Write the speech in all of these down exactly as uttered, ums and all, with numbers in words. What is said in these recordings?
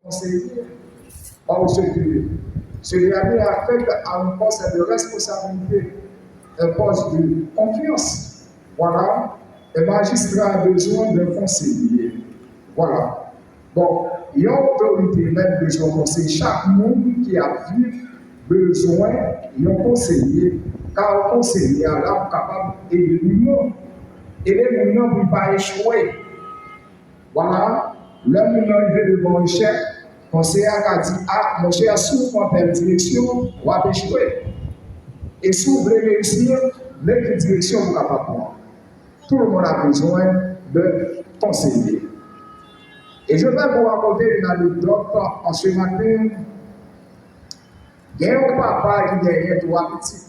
Konseye, parce que ce dernier affecte à un poste de responsabilité, un poste de confiance. Voilà, un magistrat a besoin d'un conseiller. Voilà. Bon, yon otorite mèt bezwen konseye. Chak moun ki ap viv bezwen yon konseye, ka yon konseye a la pou kapab ede moun nan. Ede moun nan pou l pa echwe. Vwala, lè moun nan rive devan yon echèk, konseye a ka di, a, monchè, si w pran tèl direksyon, w ap echwe. E si w vle reyisi, men ki direksyon ou kapab pran. Tout le monde a besoin de conseillers. Et je vais vous raconter une anecdote en ce matin. Gen yon papa ki genyen twa pitit.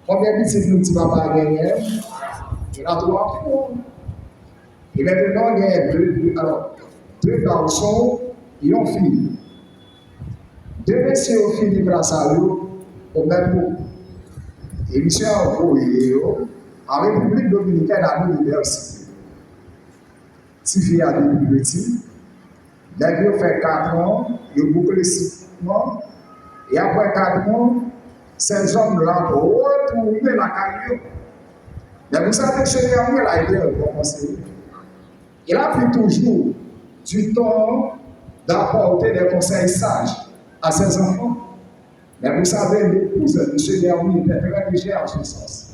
Konbyen pitit nou di papa a genyen? Li gen twa pitit. E mentnan, genyen de, de, alò, de gason, yon fi. De mesye yo fini klas a yo o menm moman. E misye anvoye yo an Repiblik Dominikèn, a linivèsite. Tifi a depi piti, nèg yo fè kat an, yo boukle sik an, e apre kat an, sèzòm la retounen lakay yo. Men vous savez, ce dernier-là était un bon conseiller. Il a pris toujours du temps d'apporter des conseils sages à ses enfants. Mais vous savez, l'épouse de ce dernier était très légère en ce sens.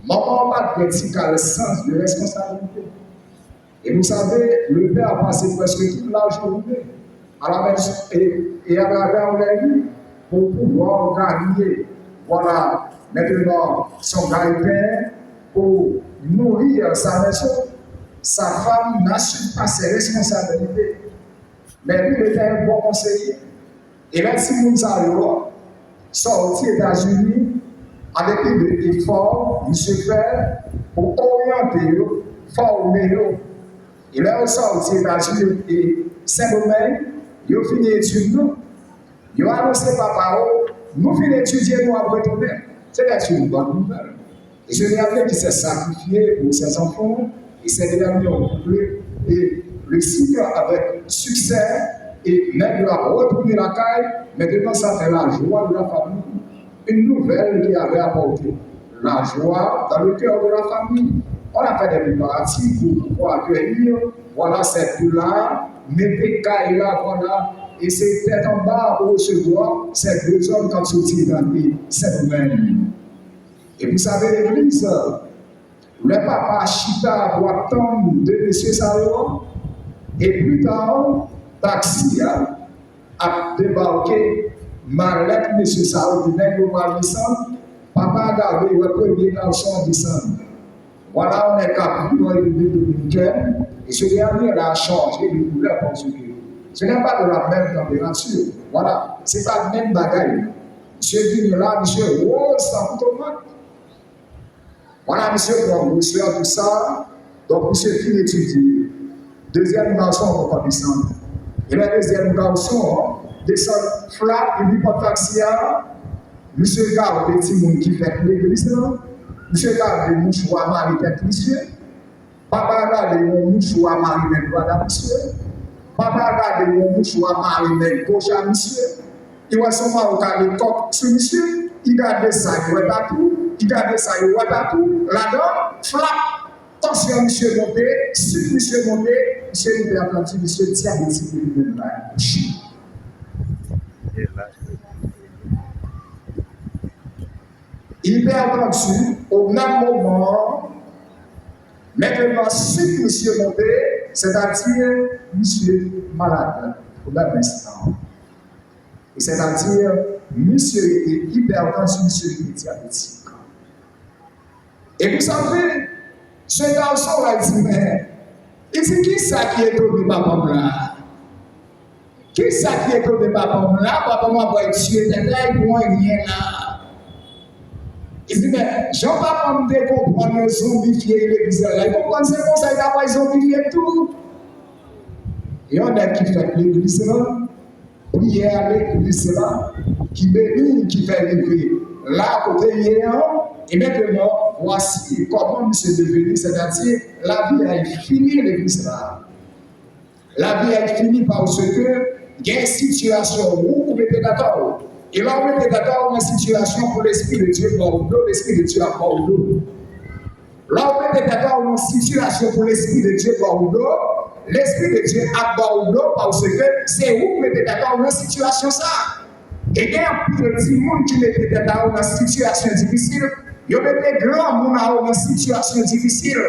Manman an pa t gen ti kal sans de responsabilité. Et vous savez, le père a passé presque toute la journée à la maison et, et à travers les livres pour pouvoir gagner, voilà, maintenant son gagne-pain pour nourrir sa maison. Sa femme n'assume pas ses responsabilités. Mais lui, il était un bon conseiller. E lè timoun sa yo sòti Etazini, avèk lide efò misye fè pou oryante yo, fòme yo. E lè yo sòti Etazini e Sendomeng, yo fini etid nou. Yo anonse papa yo, nou fin etidye, nou ap retounen. Se te yon bòn nouvèl. Et ce dernier qui s'est sacrifié pour ses enfants, et ce dernier ont bouclé et le cycle avec succès, et nèg la retounen lakay, maintenant ça fait la joie de la famille. Une nouvelle qui avait apporté la joie dans le cœur de la famille. On a fait des préparatifs pour pouvoir accueillir, voilà, ces deux-là, mete kay la, voilà, et c'est tête en bas pour recevoir ces deux hommes qui ont sorti dans les Saint-Domingue. E pou sa, legliz, lè papa chita pou ap tann de mesye sa yo, e pita, taksi a ap debake, malèt mesye sa yo, di nèg yo pral desann, papa a gade, wè premye gason an desann. Voilà, on est capable en République dominicaine, et ce dernier-là a changé de couleur parce que ce n'est pas de la même température. Voilà, c'est pas le même bagay. Misye vini la, misye woz tankou tomat. Vwala, misye pran gwosè tou sa. Donk, misye fin etidye. Dezyèm gason ankò pa desann. E lè dezyèm gason an desann, flap, epi pòt taksi a, misye gade timoun ki fèt legliz lan. Misye gade mouchwa mare tèt misye. Papa a gade yon mouchwa mare men dwat a misye. Papa a gade yon mouchwa mare men goch a misye. Li wè se yon mawo kale kòk sou misye. Li gade sa, li wè tatou. Li gade sa, li wè tatou. Ladan, flap, tansyon misye monte, sik misye monte. Misye, nou te ap di misye dyabetik depi menm la. Hypertendu, o menm moman an, mentnan sik misye monte, sètadi misye malad o menm enstan. E sètadi misye rete hypertendu, misye rete dyabetik. E pou sa vre, se gason la di, men, li di, kisa ki etone papa m la? Kisa ki etone papa m la? Papa m ap pral tiye tèt la, li pou anyen la. Li di, men, jan papa m te konprann yo zonbifye legliz la, li konprann se konsa li ta pral zonbifye tou. Yon nèg ki fèt legliz la, priyè legliz la, ki beni, ki fè leve la kote l ye an, e mentnan, vwasi kòman misye deveni, sètadi lavi a fini legliz la. Lavi a fini paske gen sitiyasyon ou, ou mete tèt a w. E lè w mete tèt a w nan sitiyasyon pou Lespri de Dye ba w do, Lespri de Dye ap ba w do. Lè w mete tèt a w nan sitiyasyon pou Lespri de Dye ba w do, Lespri de Dye ap ba w do paske se ou k mete tèt a w nan sitiyasyon sa a. E gen anpil timoun ki mete tèt a yo nan sitiyasyon difisil, yo mete granmoun a yo nan sitiyasyon difisil.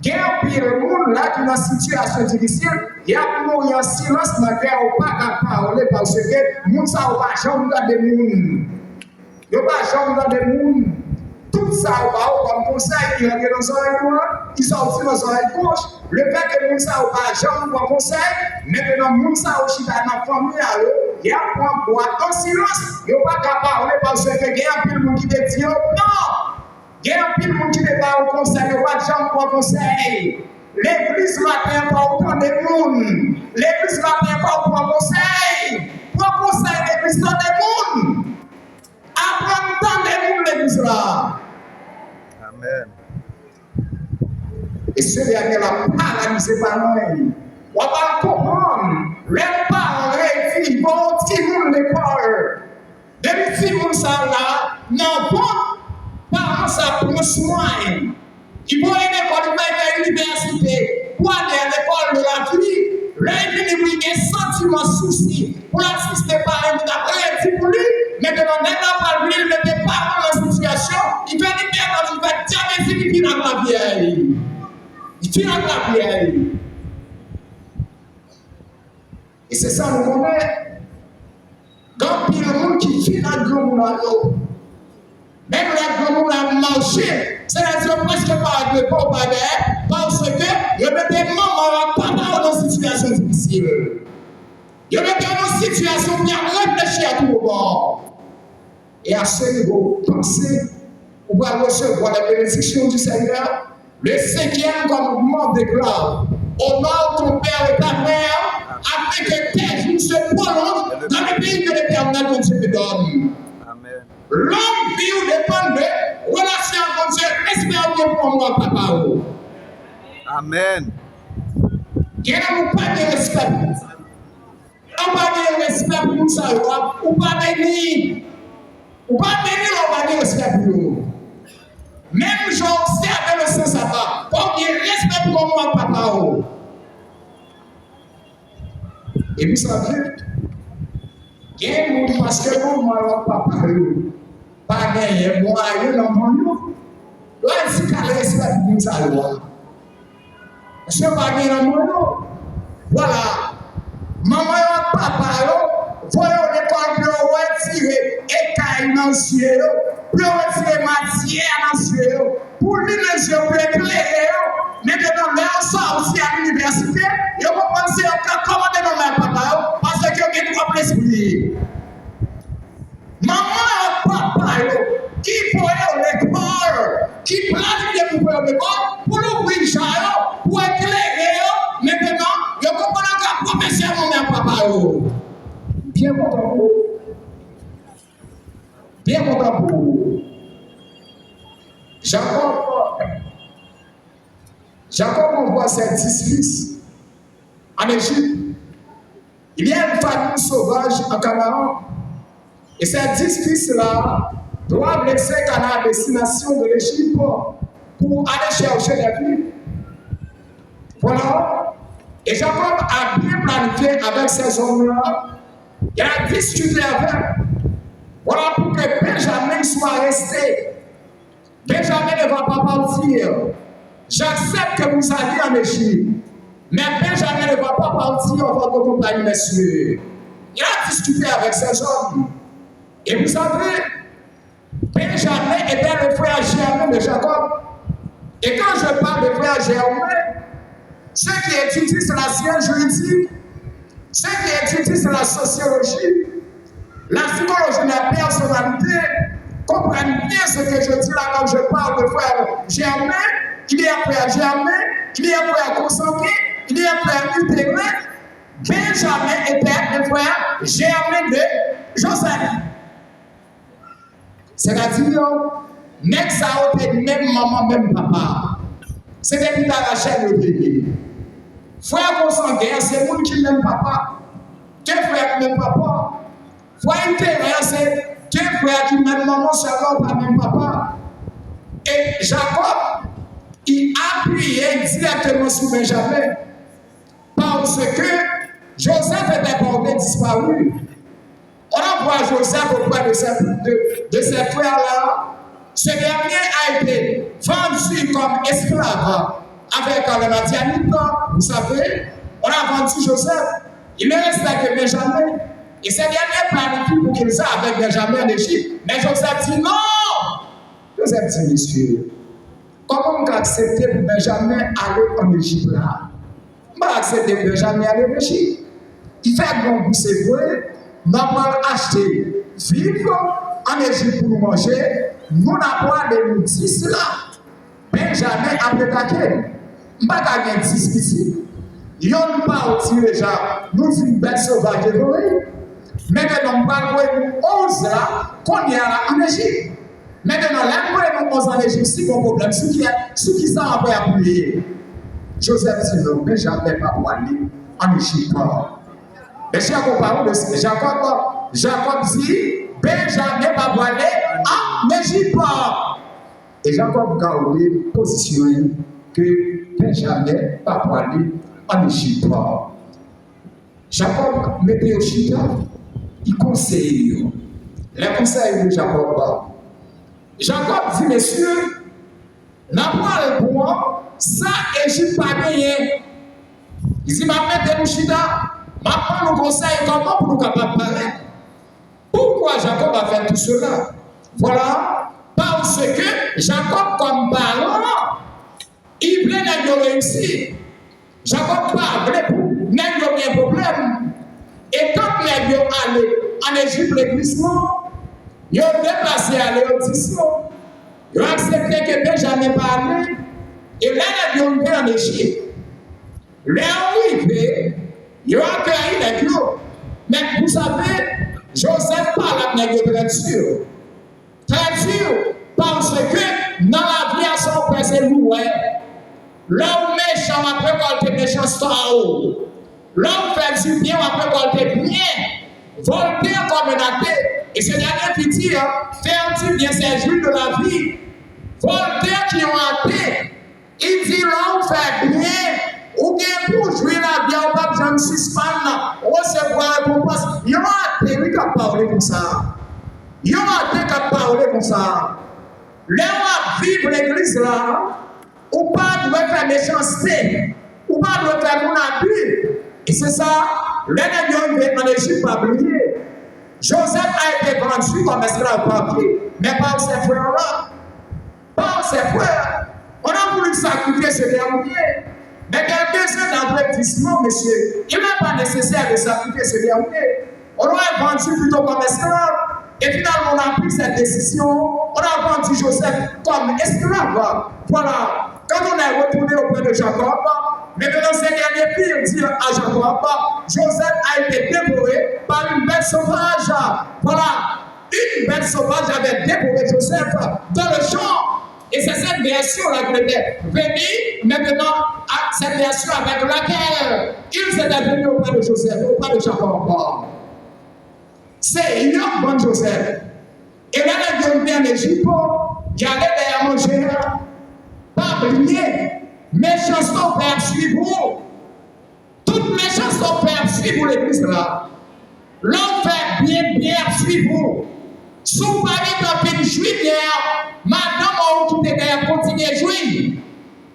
Gen anpil moun la ki nan sitiyasyon difisil, y ap mouri an silans nan kè yo, pa ka pale paske moun sa yo pa janm tande moun. Yo pa janm tande moun. Tout sa yo ba yo kòm konsèy ki rantre nan zòrèy dwat, ki sòti nan zòrèy goch. Lefètke moun sa yo pa janm pran konsèy, mentenan moun sa yo chita nan fanmi a yo, y ap pran bwat an silans. Yo pa ka pale paske gen anpil moun ki te di yo non. Gen anpil moun ki te ba yo konsèy, yo pa t janm pran konsèy. Legliz maten an fò w tande moun. Legliz maten an fò w pran konsèy. Pran konsèy legliz, tande moun. Aprann tande moun legliz la. Amèn. E se dènye la paralize pa mwen. W ap al konprann lè paran redi, bon timoun lekòl. Depi timoun sa la nan vant, paran sa pran swen. Li voye lekòl, li fè l fè inivèsite, pou ale a lekòl de la vi. Lè l vini pou li gen santiman sousi, pou l asiste paran ki t ap redi pou li. Mentenan nèg la pral vini, li mete paran nan sitiyasyon, li fè li pèdi, li fè dyabezi, li fin ak lavi a li. Li fin ak lavi a li. E se sa nou konnen. Gen anpil moun ki fin ak granmoun nan yo. Menm lè granmoun nan ap mache, sètadi yo prèske pa regle kò yo pa dèyè, paske yo mete manman yo ak papa yo nan sitiyasyon difisil. Yo mete yo nan sitiyasyon pou y ap reflechi a tou bò. E a se nivo w panse ou pral resevwa lè benediksyon di Sènyè. Le cinquième commandement déclare, honore ton père et ta mère, afin que tes jours se prolongent dans le pays que l'Éternel ton Dieu te donne. Amèn. Long vi w depann de relasyon ak Bondye, respè w gen pou manman ak papa w. Amèn. Gen moun ou pa gen respè pou. Lè w pa gen respè pou moun sa yo, w ap, ou pa beni. Ou pa beni lè w pa gen respè pou yo. Menm jan w obsève le sen saba, fò w gen respè pou manman ak papa w. E pou sa vre, gen moun paske manman yo ak papa yo pa genyen mwayen nan men yo. Yo al di kal respè pou moun sa yo a. Paske yo pa gen nan men yo. Vwala. Manman yo ak papa yo voye yo lekòl pou yo retire ekay nan zye yo, pou yo retire matyè nan zye yo, pou limyè zye yo, pou eklere yo. Mentenan, lè yo sòti a linivèsite, yo konprann se yo k ap kòmande manman yo ak papa yo, paske yo gen twòp lespri. Manman yo ak papa yo ki voye yo lekòl, ki planifye pou voye yo lekòl, pou louvri je yo, pou eklere yo, mentenan, yo konprann yo ka pwofesè manman yo ak papa yo. Byen kontan pou ou. Byen kontan pou ou. Jakòb, Jakòb anvoye ses dix fils en Égypte. Il y a une famine sauvage en Canaan. Et ces dix fils-là doivent laisser Canaan à destination de l'Égypte pour aller chercher des filles. Voilà. Et Jacob a bien planifié avec ces hommes-là. Il a discuté avec. Voilà pour que Benjamin soit resté. Benjamin ne va pas partir. J'accepte que vous alliez en Égypte. Mais Benjamin ne va pas partir en votre compagnie, messieurs. Il a discuté avec ces hommes. Et vous savez, Benjamin était le frère germain de Jacob. Et quand je parle de frère germain, ceux qui étudient la science juridique, ceux qui étudient la sociologie, la psychologie de la personnalité, comprennent bien ce que je dis là quand je parle de frère germain. Il y a frère germain, il y a frère consanguin, il y a frère utérin. Benjamin était le frère germain de Joseph. Sètadi, nèg sa yo te menm manman, menm papa. Se depi pa Rachèl yo te ye. Frè konsangen an se moun ki menm papa. Gen frè ki menm papa. Frè literè an se gen frè ki menm manman, sèlman pa menm papa. E Jakòb, li apiye dirèkteman sou Benjamen. Parce que Joseph était porté disparu. On envoie Joseph auprès de ses, de, de ses frères-là. Ce dernier a été vendu comme esclave avec les Madianites, vous savez. On a vendu Joseph. Il ne restait que Benjamin. Et ce dernier planifie pour qu'il soit avec Benjamin en Égypte. Mais Joseph dit non. Joseph dit, mesye, kòman m ka aksepte pou Benjamen ale ann Ejip la? M pa aksepte pou Benjamen ale ann Ejip. Li fè grangou, se vre, n ap al achte viv ann Ejip pou nou manje, nou n ap prale, nou dis la, Benjamen ap atake n. M pa ka gen dis pitit. Yonn pati deja, nou di m bèt sovaj devore. Mentenan, m pral voye nou onz la, kounye a la, ann Ejip. Mentenan, lè m voye nou onz ann Ejip, si gon pwoblèm, sou ki, sou ki sa m ap apiye? Joseph di, non, Benjamen pa prale ann Ejip. Mes chers compatriotes, Jakòb, Jakòb di, Benjamen pa prale ann Ejip. E Jakòb gade pozisyon li ke Benjamen pa prale ann Ejip. Jakòb mete yo chita, li konseye yo. Les conseils de Jacob. Jakòb di, mesye, n ap pral bon, sa Ejip pa genyen. Li di, m ap mete nou chita, m ap ban nou konsèy kòman pou nou kapab parèt. Pourquoi Jacob a fait tout cela? Voilà, parce que Jacob, comme parent, li vle nèg yo reyisi. Jakòb pa vle pou nèg yo gen pwoblèm. E tank nèg yo ale ann Ejip, legliz non, yo deplase ale, yo dis non. Yo aksepte ke Benjamen pa ale. E lè nèg yo rive ann Ejip, lè yo rive, yo akeyi nèg yo. Men, vous savez, Joseph pale ak nèg yo trè di. Trè di, paske nan lavi a, sa w fè se li w wè. Lè w mechan, w ap rekòlte mechanste w. Lè w fè dibyen, w ap rekòlte byen. Voltaire kòm un athée, et ce dernier qui dit, hein, faire du bien, c'est jouir de la vie. Voltaire ki yon ate, li di, lè w fè byen, ou gen pou w jwi lavi a, ou p ap janm sispann resevwa rekonpans. Yon ate, wi, k ap pale konsa. Yon ate k ap pale konsa. Lè w ap viv legliz la, ou pa dwe fè mechanste, ou pa dwe fè moun abi. E se sa, lè nèg yo rive ann Ejip, pa bliye, Joseph a été vendu comme esclave par qui? Men pa w sè frè w la. Par ses frères. On a voulu sacrifier ce dernier. Mais quelques-uns d'entre eux disent, non, monsieur, il n'est pas nécessaire de sacrifier ce dernier. On l'aurait vendu plutôt comme esclave. Et finalement, on a pris cette décision. On a vendu Joseph comme esclave. Voilà. Quand on est retourné auprès de Jacob, maintenant ce dernier pire dire à Jacob, Joseph a été dévoré par une bête sauvage. Voilà. Une bête sauvage avait dévoré Joseph dans le champ. Et c'est cette version-là qu'il était venu maintenant, à cette version avec laquelle il s'était venu auprès de Joseph, auprès de Jacob. Se yo k vann Joseph. E lè nèg yo rive ann Ejip, y ale dèyè manje a. Pa bliye, mechanste w fè ap swiv ou. Tout mechanste w fè ap swiv ou legliz la. Lè w fè byen, byen ap swiv ou. Si w pa gentan fin jwi byen an, madanm ou kite dèyè ap kontinye jwi.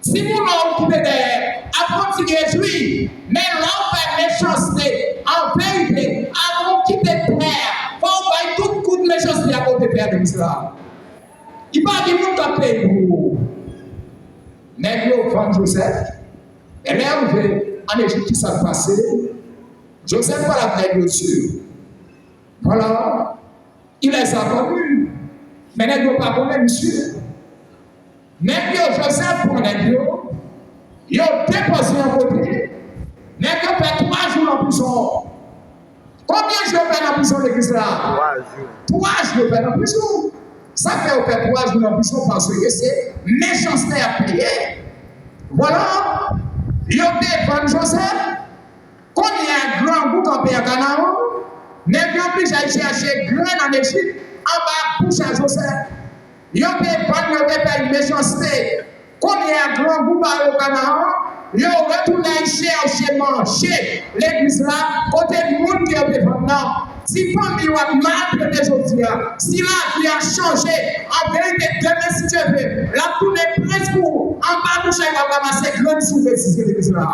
Timoun ou kite dèyè ap kontinye jwi. Men lè w fè mechanste, an verite, avan w kite tè a, fò w bay tout kout mechanste a kote tè a legliz la. Li pa gen moun k ap peye pou ou. Nèg yo vann Joseph. E lè yo rive ann Ejip, ki sa k pase? Joseph pale ak nèg yo di, voilà, il les a connus. Men nèg yo pa konnen misye. Nèg yo, Joseph pran nèg yo, yo depoze yon kote. Nèg yo fè twa jou nan prizon. Konbyen jou yo fè nan prizon legliz la? Twa jou. Twa jou yo fè nan prizon. Sa fè yo fè twa jou nan prizon, paske se mechanste y ap peye. Vwala. Yo te vann Jozèf. Kounye a, grangou kanpe an Kanaran. Nèg yo oblije al chèche grenn ann Ejip anba bouch a Jozèf. Yo te vann, yo te fè mechanste. Kounye a, grangou ba yo Kanaran. Yo retounen al chèche manje legliz la, kote moun ke yo te vann nan. Si fanmi w ap maltrete jodi a, si lavi a chanje, an verite, demen, si Dye vle, l ap tounen prens pou ou. Anba bouch a yo w ap ranmase grenn si w vle sisye legliz la.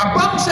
Anba bouch a